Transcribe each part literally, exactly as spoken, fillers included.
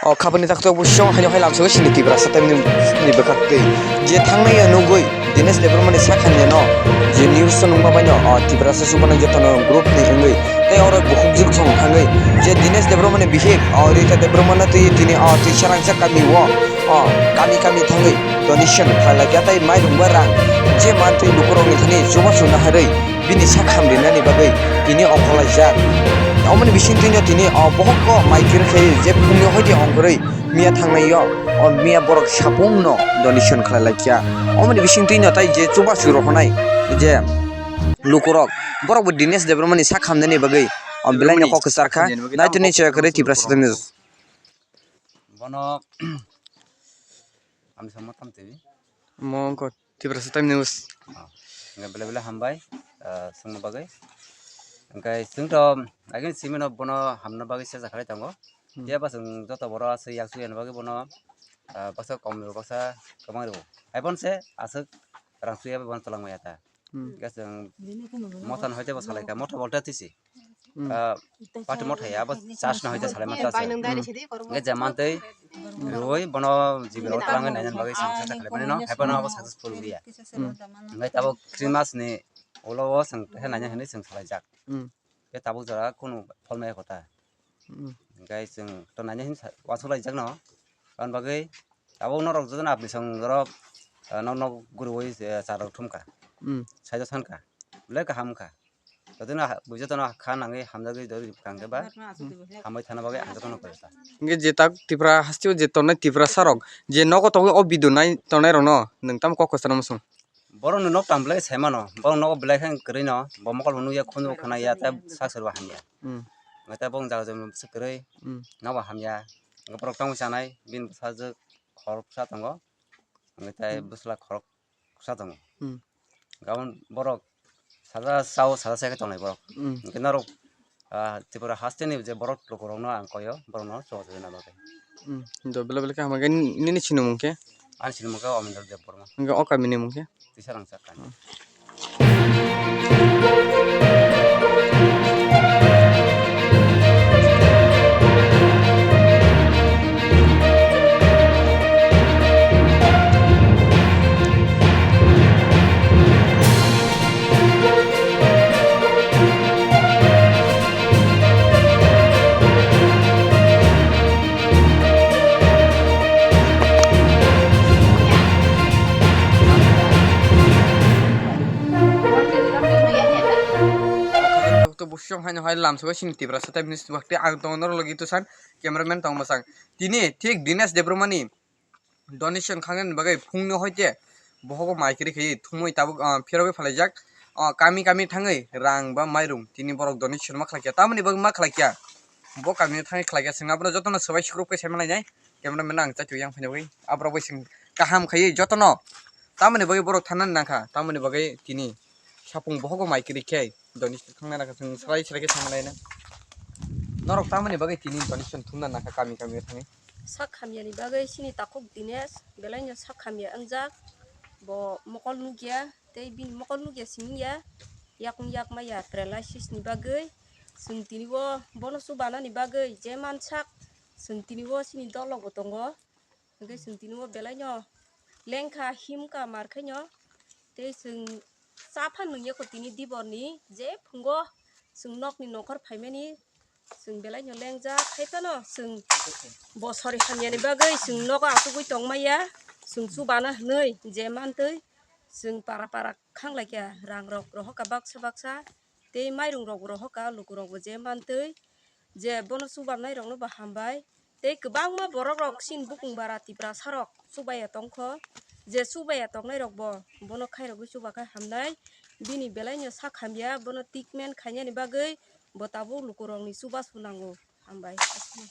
O khabani tak tok bushong haino hai lamsogo sini Tiprasa tamni ni bwkhak twi. Je thangnai ya nugui Dinesh Debbarma ni sakhan ya no. Je news to nungma baino o Tiprasa subana jotono group ni wngwi. Tei oro bukhuk juk song thangwi. Je Dinesh Debbarma ni bihik o Rita Debbarma no twi tini o twi sarangsa kami o o kami kami thangwi donation khlai laikya tei mairung ba rang je mantwi lukurok ni thani chubachu naharwi bini sak hamrinani bagwi tini o khwlaijak. Omoni bisingtwino tini o bohokno mai kiri khe je phungni hoite ongkhorwi miya thangnai o, o miya borok sapungno donation khlai laikya. Omoni bisingtwino tai je chubachu rohornai je lukurok, borokbo Dinesh Debbarmani sak hamnani bagwi o belaino kok kwchar kha. Naitoni chaya kwrwi Tiprasa News. Bono Ang samo tam twi. Mo wngkha Tiprasa Time News. Ah, hwnkhe belai belai hambai, ah, swngna bagwi. Hwnkhe chwng to agini simi no bono hamna bagwi secha khlai tongo. Hmm. Phiya ba chwng joto borok aswk yak suyani bagwi bono, ah, baksa kom rw baksa kwbang rw. Hai bono se aswk rang suya bai bono twlang maya ta. Hmm. Hwnkhe chwng motha no hoite bo salai kha, motha bolte tisi. Hmm. Ah, party motha ya, abo charge no hoite salai mantha se. Hmm. Hwnkhe je mantwi rwi bono jibilo twlangwi naina bagwi chwng chesta khlai mani no, hai phano abo successful wngya. Hmm. Hwnkhe tabuk Christmas ni ulo o chwng khe naina hinwi chwng salai jak. Hmm. Khe tabuk jora kunu pholmaya kotha. Hmm. Hwnkhe chwng to naina hinwi sa-, uansuk lai jak no. Aboni bagwi tabuk norok jotono apni song norok, ah, nok nok guriwi, eh, cha rok thum kha. Hmm. Saijo san kha. Belai kaham wng kha. Jotono ha-, jotono kha nangwi hamjagwi dori kang khe ba hambai thana bagwi ang jotono koi kha. Hwnkhe je tak Tripura hasteo je tongnai Tiprasa rok je nogo tongwi o video nai tongnai rokno nwng tamo kok kwcharo muchung? Borokni nok tang belai sai mano, borok nogo belai khe kwrwi no, bo mokol bo nukya, khunju bo khna ya, tei sak sor bo hamya. Hmm. Hwnkhe tei bo wng jaga jani bwswk kwrwi, hmm, nok bo hamya. Hwnkhe borok tamo chanai, bini bwsajwk khoroksa tongo, hwnkhe tei, hmm, bwsla khorok kwsa tongo. Hmm. Gabon borok saja sao, saja sai khe tongnai borok. Hmm. Hwnkhe norok, ah, Tripura hasteni je borok lukurokno ang koyo, borokno choba chajana bagwi. Hmm. Do bela bela khe hamya khe nini sinimung khe? Ani sinimung khe Omendra Debbarma. Hwnkhe o kamini mung khe? Tisarangsa kami. Hmm. Tok tok bushong haino hai lamsogo sini Tiprasa Time News tubak tei ang tongo norok logi tusan cameraman tong mwsang. Tini thik Dinesh Debbarmani donation khangnani bagwi phungni hoite bohogo mai kwrwi khe thumui tabuk, ah, phirogwi phalaijak. Ah, kami kami thangwi rang ba mairung tini borok donation ma khlaikya, tamoni bagwi ma khlaikya, bo kamio thangwi khlaikya. Chwng abono jotono swbai sukrubkhe sai manlainai. Cameraman ang chaitwi yang phai bagwi aborok bai chwng kaham khaiwi jotono tamoni bagwi borok thanani nangkha, tamoni bagwi tini sapung bohogo mai kwrwi khe donation khangnani nangkha, chwng swbai swbai khe sai manlaina. Norok tamoni bagwi tini donation thumna nangkha kami kami thangwi. Sak hamyani bagwi chini takhuk Dinesh belaino sak hamya wngjak, bo mokol nukya tei bini mokol nukya simi wngya, yakung yak maya paralysis ni bagwi. Chwng tini o bono chubanani bagwi je mansak chwng tini o chini dol rok bo tongo, hwnkhe chwng tini o belaino lengkha himkha markhaino tei chwng cha phan nungya kho tini diborni je phungo chwng nokni nongkhor phaimani. Chwng belaino lengjak, hai phano chwng bosori hamyani bagwi chwng nogo achugwi tongmaya, chwng chubana hwnwi je mantwi chwng para para khanglai kha, rang rok rohor kha baksa baksa, tei mairung rok rohor kha, luku rok bo je mantwi je bono chubanai rokno bo hambai. Tei kwbangma borok rok chini bukung bara Tiprasa rok chubaiya tongkho, je chubaiya tongnai rok bo bono khairogwi chubakhai hamnai, bini belaino sak hamya, bono treatment khainani bagwi bo tabuk lukurokni chubachu nango. Hambai.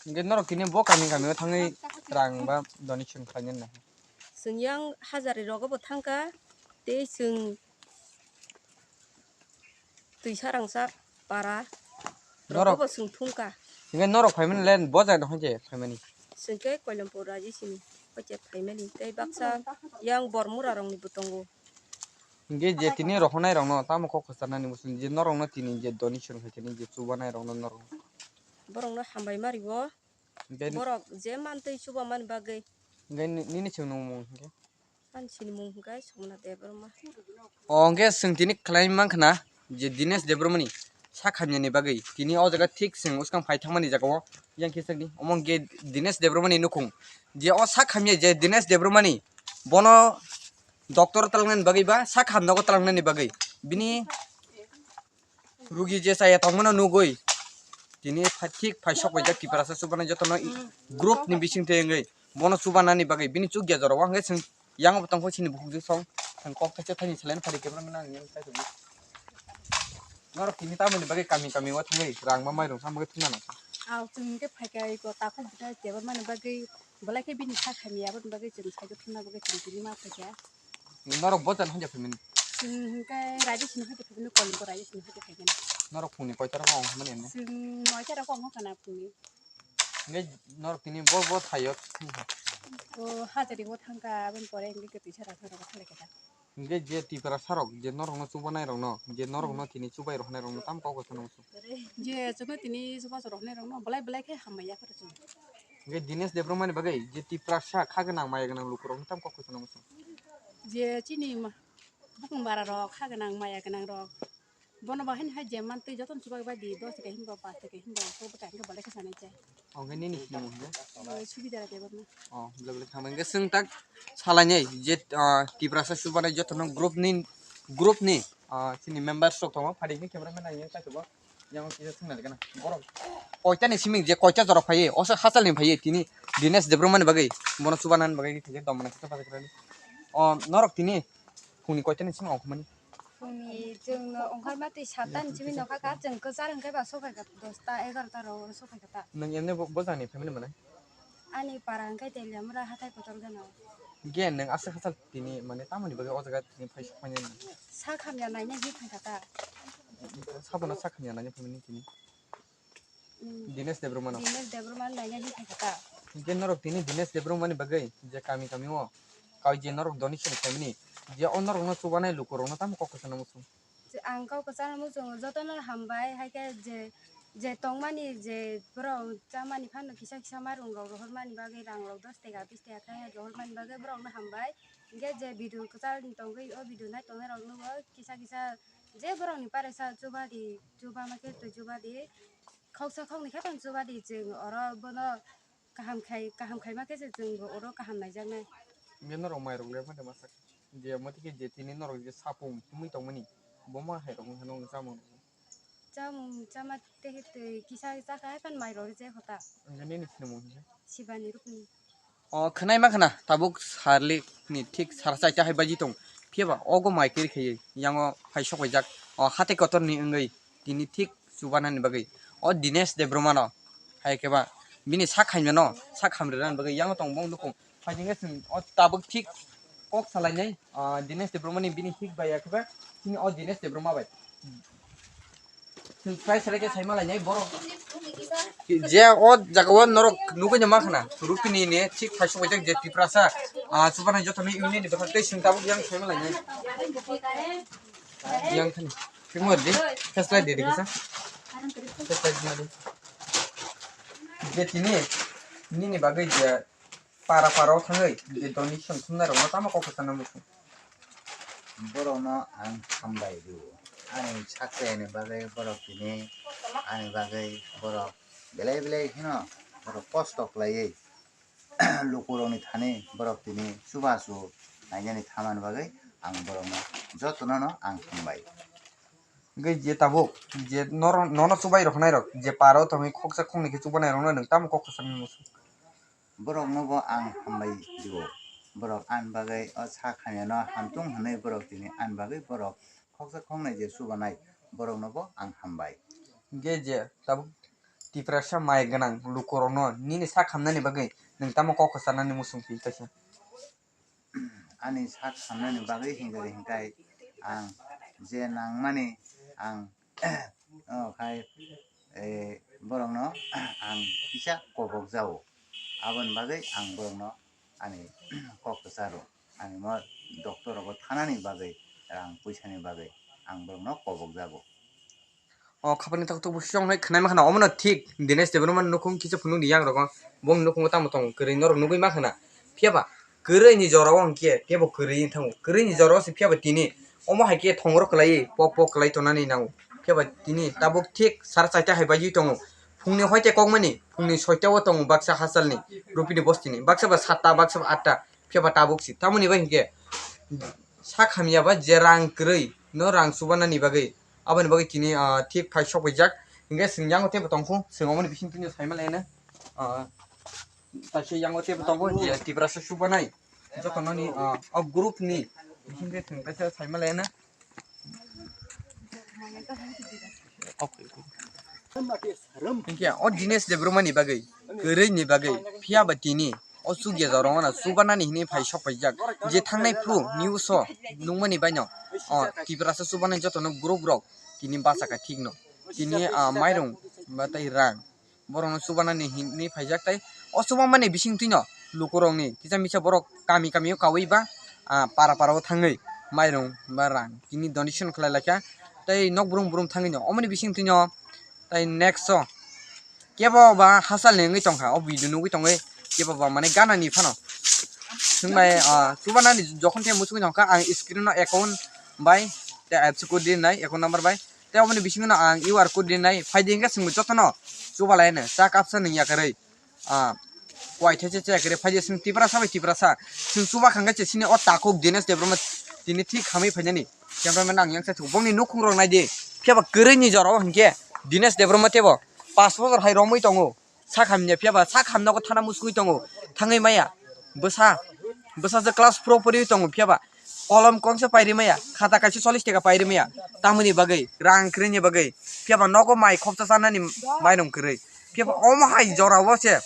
Hwnkhe norok tini bo kami kami o thangwi rang ba donation khlainani nangkha? Chwng yang hajari rogo bo thangkha, tei chwng Twisarangsa para. Norok. Rogo bo chwng thungkha. Hwnkhe norok phaimani le bo jagani hwnje phaimani? Chwng khe Koilampur raji sini, hwnje phaimani. Tei baksa yang Bormura rokni bo tongo. Hwnkhe je tini rohornai rokno tamo kok kwcharnani bo chwng je norokno tini je donation khaikhe je chubanai rokno norok. Borokno hambai ma rwo. Hwnkhe borok je mantwi chubamani bagwi. Hwnkhe ni-, nini chwng nung mung hwnkhe? Ani sinimung hwnkhe Somnath Debbarma. O hwnkhe chwng tini khlai mankha na je Dinesh Debbarmani sak hamyani bagwi tini o jaga thik chwng swkang phai thangmani jagao yang khe sakni omo hwnkhe Dinesh Debbarmani nukhung je o sak hamya je Dinesh Debbarmani bono doctor twlangnani bagwi ba sak hamnogo twlangnani bagwi bini rugi je chaya tongmano nugwi tini pha-, thik phai sok paijak Tiprasa chubanai jotono i-, group ni bisingtwi wngwi bono chubanani bagwi bini chukya jorao hwnkhe chwng yang bo tongkho chini bukhuk je song thang kok thaisa thaini salai phari khe bono nang yang thaisa. Norok tini tamoni bagwi kami kami o thangwi rang ma mairung samwi thumna nang. Aw chwng hwnkhe phaikha iko takhuk bwtha tebamani bagwi belai khe bini sak hamya aboni bagwi chwng saigo thumna bagwi chwng tini ma phaikha. Norok bo jan hanja phaimani. Chwng hwnkhe raida sini hanja phaimani, Kolombo raida sini hanja phaimani. Norok phungni koita rogo ong hwnmani emne? Chwng noita rogo ong hwnkha na phungni. Hwnkhe norok tini bo, bo thaio. O hajari o thangkha, aboni pore hwnkhe kwtwi sara sara khalai kha ta. Hwnkhe je Tiprasa rok je norokno chubanai rokno, je norokno tini chubai roknai rokno tam kok khe nang. Je chwngno tini chubachu roknai rokno belai belai khe hambai ya khe chwng. Hwnkhe Dinesh Debbarmani bagwi je Tiprasa kha gwnang maya gwnang lukurokno tamo kok kwchangno muchung. Je chini ma-, bukung bara rok, kha gwnang maya gwnang rok, bono ba haino hai je mantwi jotono chubai bai di, dos taka hinba, pas taka hinba, kok bwkha hinba belai khe sanai chai. Hwnkhe nini sinimung hwnkhe? Subidara Debbarma. O, belai belai khambai hwnkhe chwng tak salainai je, ah, Tiprasa chubanai jotono group ni, group ni, ah, chini members rok tongo, phaidi hwnkhe camera man nang yang kaitor bo. Yang kisa thwngna rwgana. Borok koita ni simi je koita jora phaiwi, oso hachal ni phaiwi, tini Dinesh Debbarma ni bagwi, bono chubanani bagwi khe tongmani kisa pajakrani. O, norok tini phungni koita ni simi ongkhormani? Phungni chwng no ongkhorma twi satta ni simi nokha kha, chwng kwchar hwnkhe ba sophai kha dosta egarota rok sophai kha ta. Nwng emne bo, bo jani family mane? Ani para hwnkhe Teliamura hathai kotor gana. Ge nwng aswk hachal tini mane tamoni bagwi o jaga tini phai sok manya? Sak hamya naina hi phai kha ta. Sabono sak hamya naina phai mani tini? Hmm. Dinesh Debbarma no. Dinesh Debbarma naina hi phai kha ta. Hwnkhe norok tini Dinesh Debbarma ni bagwi je kami kami o kaui je norok donation khaimani je o norok no chubanai lukurok no tamo kok kwchangno muchung. Ang kok kwchangno muchungo jotono hambai, hai khe je, je tongmani je borok chamani phano kisa kisa mairung rok rohormani bagwi rang rok dos taka bis taka khai rohormani bagwi borok no hambai. Hwnkhe je video kwchar ni tongwi o video nai tongnai rok no bo kisa kisa je borok ni paresa chuba di, chuba ma khe twi chuba di, khoksa khoknwi khe tong chuba di, chwng oro bono kaham khai, kaham khaima khe se chwng bo oro kaham naijaknai. Hwnkhe norok mairok le mate masa khe je mate khe je tini norok je sapung tumui tongmani bo ma hai rok wngkha nw chamung. Chamung chama tei kisa kisa khe hai phan mairok rwjak kho ta. Hwnkhe nini sinimung hwnkhe? Shibani Rukni. O khwnai ma khna tabuk sarli ni thik sara chaita hai baji tong. Phiya ba ogo mai kiri khaiwi yango phai sok paijak. O hati kotor ni wngwi tini thik chubanani bagwi o Dinesh Debbarma no hai khe ba bini sak hamya no sak hamrwna bagwi yango tong bong nukhung. Phaidi khe chwng o tabuk thik kok salainai, ah, Dinesh Debbarma ni bini hik bai ya khe ba chini o Dinesh Debbarma bai. Chwng try selai khe saima lainai borok. Je o jaga o norok nugui no ma khna, Rupini ni thik thai sok bai jak je Tiprasa, ah, chubanai joto ni union ni bwkhak tei chwng tabuk yang saima lainai. Yang thani. Thik mo di. Flashlight di di kisa. Flashlight di di. Je tini nini bagwi je para para o thangwi je donation thumnai rok no tamo kok kwchangno muchung. Borokno ang hambai rw-o. Ani sak chayani bagwi borok tini ani bagwi borok belai belai kheno borok kosto khlaiwi lukurokni thani borok tini chubachu nainani thamani bagwi ang borokno jotono no ang hambai. Hwnkhe je tabuk je noro-, nono chubai rwkhnai rok je paro tongwi khoksa khoknwi khe chubanai rokno nwng tamo kok kwchangni muchung? Borokno bo ang hambai rw-o. Borok ani bagwi o sak hamyano hamtung hwnwi borok tini ani bagwi borok khoksa khoknwi je chubanai borokno bo ang hambai. Hwnkhe je tabuk Tiprasa mai gwnang lukurokno nini sak hamnani bagwi nwng tamo kok kwcharnani muchung twi kaisa? Ani sak hamnani bagwi hingkhe hingkhai ang je nangmani ang o khai, eh, borokno ang kisa kobok jago. Aboni bagwi ang borokno ani kok kwcharo. Ani mo doctor rogo thanani bagwi rang puisani bagwi ang borokno kobok jago. O khapani tak tok busi chong hai khwnai ma khna, omono thik Dinesh Debbarma nukhung kisa phunuk ni yang rogo, bong nukhungo tamo tong kwrwi norok nugwi ma khna. Phiya ba kwrwi ni jora o hwnkhe phiya bo kwrwi wng thango, kwrwi ni jora o se phiya ba tini omo hai khe thongro kwlaiwi pok pok kwlai tonani nango. Phiya ba tini tabuk thik sar chaita hai bagwi tongo, phungni hoite kokmani phungni soita o tongo baksa hachalni rupini bostini, baksa ba satta baksa ba atta, phiya ba tabuk si tamoni bai hwnkhe sak hamya ba je rang kwrwi no rang chubanani bagwi, aboni bagwi tini, ah, thik phai sok paijak. Hingke chwng yango teibo tongkhu, chwng omoni bising tini saima laina, ah, taisa yango teibo tongo je Tiprasa chubanai joto noni, ah, o group ni bising tei chwng taisa saima laina. Hingke o Dinesh Debbarma ni bagwi, kwrwi ni bagwi, phiya ba tini o chukya jorao no chubanani hinwi phai sok paijak. Je thangnai phru news o nungmani baino, o Tiprasa chubanai jotono group rok tini bachakha thikno. Tini, ah, mairung ba tei rang borokno chubanani hinwi phaijak, tei o chubamani bisingtwino lukurokni kisa misa borok kami kami o kaui ba, ah, para para o thangwi mairung ba rang tini donation khlai laikha, tei nok brum brum thangwino omoni bisingtwino tei next o kebo ba hachal ni wngwi tongkha, o video nugwi tongwi kebo ba mane gana ni phano. Chwng bai, ah, chubanani jokhon khe muchungwi tongkha, ang screen no account bai tei apps code rinai, account number bai, tei oboni bisingo no ang U R code rinai, phaidi hwnkhe chwng jotono chubalai no cha kapsa nung yakarwi, ah, kuai thai cha yakarwi phaidi chwng Tiprasa bai Tiprasa chwng chuba khangkhe chini o takhuk Dinesh Debbarma tini thik hamwi phainani. Cameraman ang yang cha thuk bongni nukhung rok naidi, phiya ba kwrwi ni jora o hwnkhe Dinesh Debbarma teibo pas bosor hai romwi tongo. Sak hamya phiya ba, sak hamya khe thana muchungwi tongo, thangwi maya. Bwsa, bwsa je class four o poriwi tongo phiya ba, kolom kongsa pairi maya, khata kaisa chollish taka pairi maya, tamoni bagwi, rang kwrwini bagwi, phiya ba nogo mai khopsa chanani mairung kwrwi, phiya ba omo hai jora o se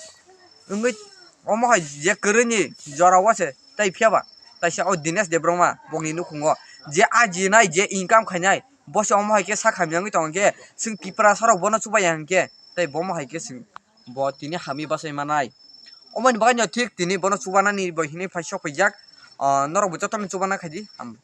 wngwi, omo hai je kwrwini jora o se, tei phiya ba taisa o Dinesh Debbarma bongni nukhungo je ajinai, je income khainai, bo se omo hai khe sak hamya wngwi tongo khe, chwng Tiprasa rok bono chubaiya hwnkhe, tei bomo hai khe chwng bo tini hamwi bachai manai. Omoni bagwi no thik tini bono chubanani bo hinwi phai sok paijak. Ah, norok bo jotono chubana khaidi. Ham.